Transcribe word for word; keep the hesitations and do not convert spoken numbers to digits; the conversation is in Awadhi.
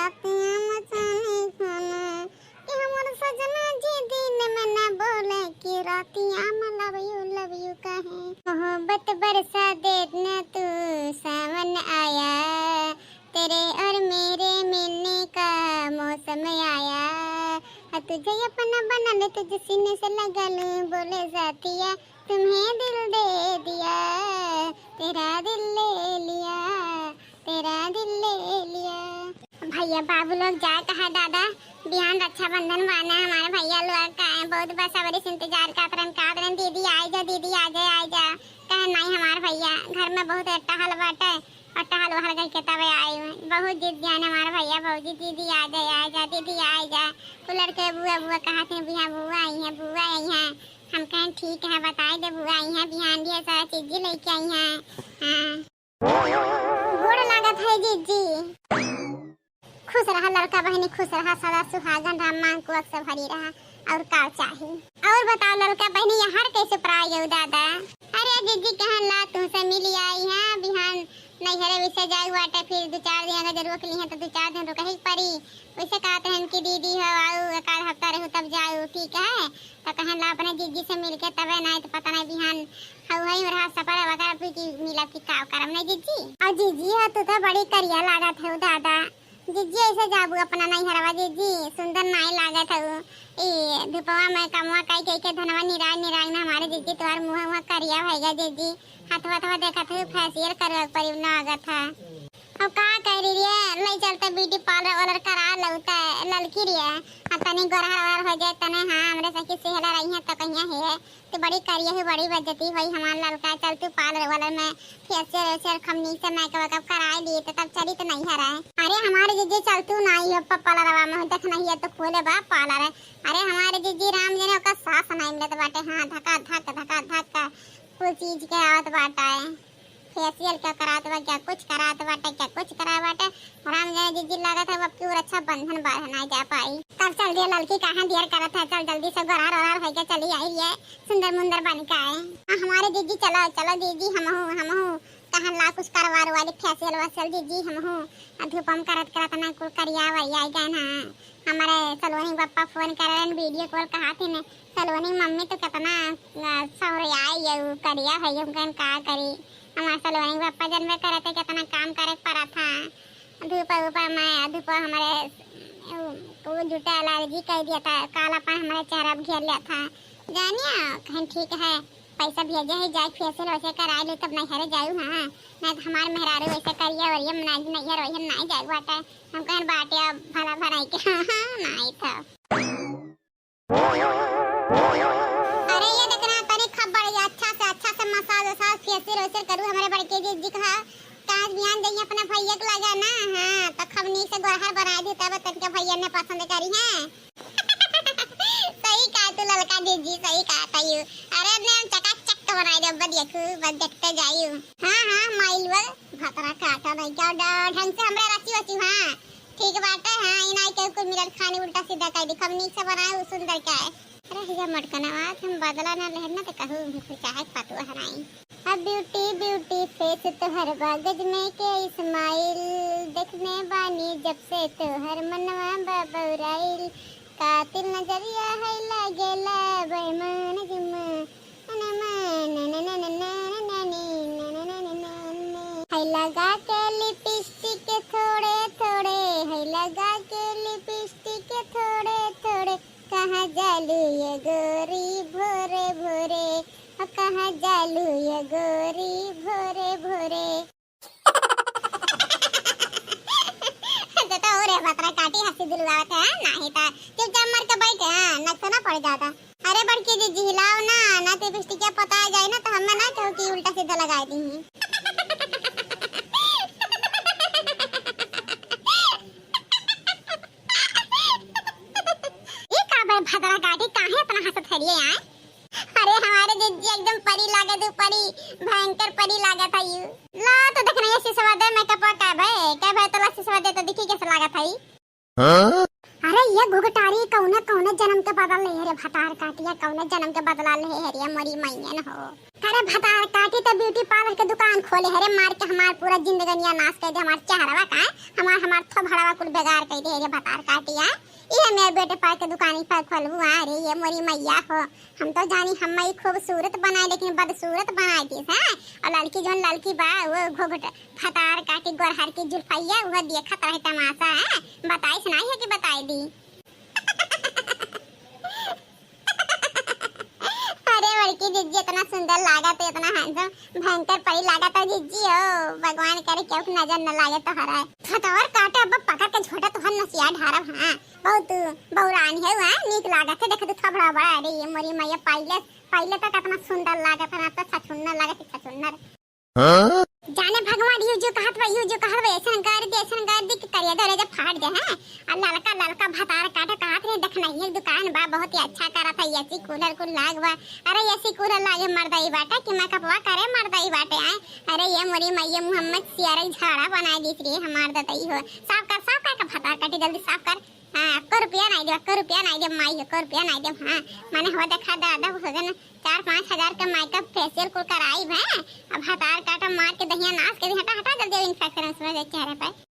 रातिया में चांदनी खाना कि हमर सजना जी दिन में ना बोले कि रातिया में love you, love you कहे। मोहब्बत बरसा देना तू, सावन आया, तेरे और मेरे मिलने का मौसम आया। हाँ, तुझे अपना बना ले, तुझे सीने से लगा लूं, बोले साथिया, तुम्हें दिल दे दिया, तेरा दिल ले लिया, तेरा दिल ले लिया। भैया बाबू लोग जाए कहा दादा, बिहान रक्षाबंधन बाना, हमारे भैया लोग का है, बहुत बेसब्री से इंतजार करत रहन, कहत रहन, दीदी आइ जा, दीदी आइ जा, आइ जा। कहे नहीं हमार भैया, घर में बहुत टहल बाटे, और टहल वहल गई के तबे आई हूँ। बहुत जिद जान हमार भैया, भौजी, दीदी आइ जा, आइ जा, दीदी आइ जा। उ लड़के बुआ बुआ कहत हैं, बिहान बुआ आई हैं, बुआ आई हैं। हम कहें ठीक है, बताइ दे बुआ आई हैं, बिहान ढेर सारा चीज लेके आई हैं। हाँ। गोड़ लागत है जीजी। खुश रहा ललका बहिनी, खुश रहा, सदा सुहागन रहा, मांग कुआ से भरी रहा, और का चाही? और बताओ ललका बहिनी, यहाँ कैसे प्राय गयो दादा? अरे जीजी कहन ला तुमसे मिली आई है, बिहान नैहरे वैसे जाए बाटे, फिर दो चार दिन अगर जरूरत ली है तो दो चार दिन रुकही के पड़ी। वैसे कहत रहन कि दीदी हो आऊ, एक आध हफ्ता रहू तब जाऊ, ठीक है? तो कहन ला अपने जीजी से मिलके तबे, नहीं तो पता नहीं बिहान हऊ हई रहा सफर वगैरह भी की मिला कि का करम नहीं जीजी। और जीजी हो तू तो बड़ी करिया लागत है दादा। जीजी ऐसे जाबू अपना नैहरवा जीजी, सुंदर नाई लागत हऊ। ई धूपवा में कमवा कई कई के धनवा निराय निराय ना हमारे जीजी, तोहर मुँह वहाँ करिया भइगा जीजी। हथवा हथवा देखत हऊ facial करवा के पड़ी लागत है। अब का करी रे, ले चलते beauty parlour वालर करा लउते ललकी रे। हाँ, तनी गोरहर ओरहर हो जाए तने, हाँ, हमरे सखी सेहला रही हैं तो कहिया है, तू बड़ी करिया है, बड़ी बेइज्जती होई हमार ललका। चल तू parlour वालर में facial वेशियल खमनी से makeup वेकअप कराए ली तो तब चली तो नहीं हराए। अरे हमारे जीजी चल तू ना आई हो प-, parlourवा में देख नहीं है तो खोले बा parlour। अरे हमारे जीजी राम जने ओकर सास नहीं मिलत बाटे, हाँ, धका धक, धका धक कुल चीज के आवत बाटे। Facial क्या करात बा, क्या कुछ करात बाटे, क्या कुछ करात बाटे। राम जाने जीजी लागत है, अब की रक्षाबंधन बांधे ना जा पाई। तब चल दिया ललकी, कहाँ देर करत है, चल जल्दी से गोरहर ओरहर होइके चली आई है, सुंदर मुंदर बन के आए। आ, हमारे जीजी चलो, चलो जीजी, हमहू, हमहू कहन ला कुछ करवा रवा ली facial वेशियल जीजी, हमहू। आ, धूपम करत करत ना कुल करिया वरिया गए ना। हमारे सलोनी पप्पा phone करे रहन, video call कहा थे ने, सलोनी मम्मी तो कितना, आ, सौरियाई है, उ करिया है, हम कहन का करी। हमारे सलोनी पप्पा जनबे करे थे कितना काम करे के पड़ा था। धूप ऊपर में, धूप हमारे, उ, उ जुटा allergy कर दिया था, कालापन हमारे चेहरा पे घेर लिया था। जानिया, कहन ठीक है, पैसा भेजे है, जाए facial वैसे कराए ले, तब नैहरे जाऊ, हाँ, नहीं तो हमारे मेहरारू वैसे करिया वरिया, हम ना नैहर वैहर ना जाए बाटे। हम कहन बाटे अब भला भलाई के, हाँ, हाँ, नहीं तो। अरे ये देखना, तनी खूब बढ़िया, अच्छा से, अच्छा से massage वसाज, facial वेशियल करू हमरे बड़के जीजी का। काज बिहान जाइए अपना भैया के लगा ना, हाँ, तो खूब नीक से गोरहर बना दी, तब तनिका भैया ने पसंद करी है। सही कहा तू ललका जीजी, सही कहा तयू। अरे ने हम चकाचक बनाई दे, अब देखू, बस देखते जायू। हाँ, हाँ, माइल बल भतरा काटा नहीं क्या डा-, ढंग से हमरे रची वची, हाँ। ठीक बाटे, हाँ, इनाई के कुल मिलल खानी उल्टा सीधा कह दी, खूब नीक से बनाए, उ सुंदर क्या है। अरे हिया मटकनवा, हम बदला ना लेहन ना तो कहू, हम कुछ चाहे पतुआ हराई। अब beauty, beauty face तोहर बा गजमे के smile, देखने बानी जब से तोहर मनवा बा बौराइल। कातिल नजरिया है लागेला बेईमान जुम्मा। है लगा के lipstick थोड़े थोड़े, है लगा के lipstick थोड़े थोड़े, कहाँ जालू ये गोरी भोरे भोरे, ओ कहाँ जालू ये गोरी भोरे भोरे। तो, तो और भतरा काटी हंसी दिलवावत है, हाँ? नाही तो चुपचाप मर के बैठे, हाँ, नक्शा ना पड़ जाता। अरे बड़की जीजी हिलाओ ना, ना तो lipstick पता जाए ना तो हमें ना कहो कि उल्टा सीधा लगा दी। ई का बे भदरा काटी, काहे इतना हंसत हरिये आए? अरे हमारे जीजी एकदम परी लागत है, परी, भयंकर परी लागत है यू। ला तो देखना ये सिसवा दे, makeup का बे, का बे तोला सिसवा दे तो दिखी कैसे लागत है। हाँ? अरे ये घुघटारी कौने, कौने जन्म के बदल ले रे भतार काटिया, कौने जन्म के बदला ले रे मोरी मैयन हो। अरे भतार काटी तो ब्यूटी पार्लर के दुकान खोले है रे, मार के हमार पूरा जिंदगनिया नाश कर दे, हमार चेहरवा का है, हमार, हमार थोबड़वा कुल बेगार कर दे रे भतार काटी है। ये मेरे ब्यूटी पार्लर के दुकान पर खोलबू है रे, ये मोरी मैया हो। हम तो जानी हम ई खूबसूरत बनाए, लेकिन बदसूरत बनाए दिस है। और लड़की जौन लड़की बा, वो घोघट भतार काटी गोरहर की जुल्फैया, वो देखत रहे तमाशा है। बताइस नहीं है कि बताई दी। अरे बड़की जिज्जी, इतना सुंदर लागत है, इतना हैंडसम, भयंकर परी लागत है जिज्जी हो। भगवान करे केहू के नजर न लागे तोहरा। थतवर काटे, अब पकड़ के झोटा तोहर नसिया ढारब। हाँ, बहुत बौरान है, हाँ, नीक लागत है। देख तू थोबड़ा बड़ा, अरे ये मोरी मैया, पहिले, पहिले तो कितना सुंदर लागत है, ना तो छछुन्नर लागत है, छछुन्नर। हाँ? जाने भगवान यू जो कहत बा, यू जो कहत बा, ऐसन गार दे, ऐसन गार दे कि करिया दे, जब फाट दे, हैं? आ ललका, ललका भतार काटे कहत रहे, देख नहीं, एक दुकान बा, बहुत ही अच्छा करत है, एसी कूलर कुल लाग बा। अरे एसी कूलर लागे मर्दई बाटे कि मेकअपवा करे मर्दई बाटे, हैं? अरे ये मोरी मैया, मुहम्मद सियारा झाड़ा बनाए दिस रे हमार दतई हो। साफ कर, साफ कर के भतार काटी, जल्दी साफ कर। हाँ, एको रुपया नहीं दे, एको रुपया नहीं दे, माई, एको रुपया नहीं दे। हाँ, माने हो देखा दादा, हो गए ना, चार पाँच हजार के मेकअप फेशियल कुल कराई है। अब भतार काटा मार के दहिया नाश के दी, हटा, हटा जल्दी, इन्फेक्शन उसमें चेहरे पे।